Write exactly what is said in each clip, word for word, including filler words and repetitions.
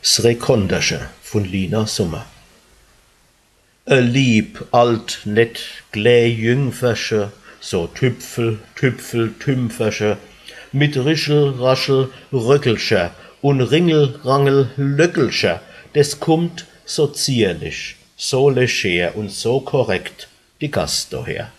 S Rekonterche vun Lina Sommer. E lieb, alt, nett, klä Jüngferche, so Tüpfel, Tüpfel, Tümpferche, mit Rischel, Raschel, Röckelcher un Ringel, Rangel, Löckelcher, des kummt so zierlich, so leger un so korrekt die Gass doher.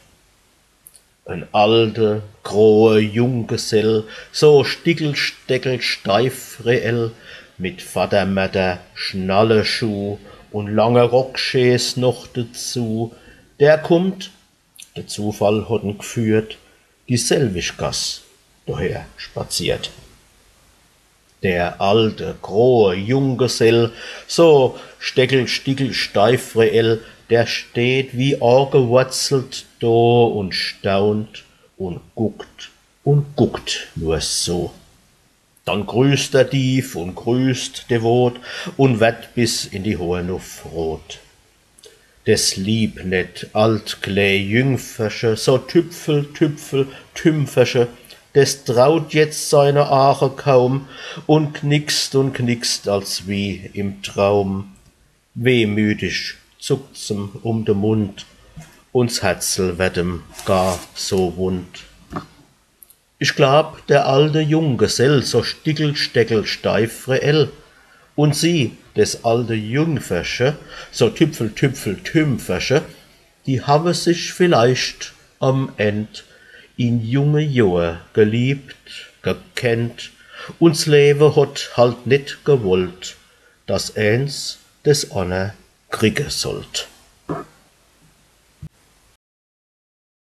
En alte, grohe Junggesell, so stickelsteckelsteif reell, mit Vaddermadder, Schnalleschuh un lange Rockschees noch dezu, der kummt, de Zufall hot en gführt, die selwig Gass doher spaziert. Der alte, grohe Junggesell, so steckelstickelsteif reell, der steht wie aagewurzelt do un staunt un guckt un guckt nur so. Dann grüßt er tief un grüßt devot un werd bis in die Hoor nuff rot. Des lieb nett alt klä Jüngferche, so Tüpfel, Tüpfel, Tümpferche, des traut jetzt seine Aache kaum un knickst un knickst als wie im Traum. Wehmütig zuckt's em um de Mund un s Herzel werd em gar so wund. Ich glaab, der alte Junggesell, so stickelsteckelsteif reell, un sie, des alte Jüngferche, so Tüpfel, Tüpfel, Tümpferche, die hawe sich vielleicht am End in junge Johr geliebt, gekennt, un s Lewe hot halt net gewollt, dass eens des anner kriege sollt.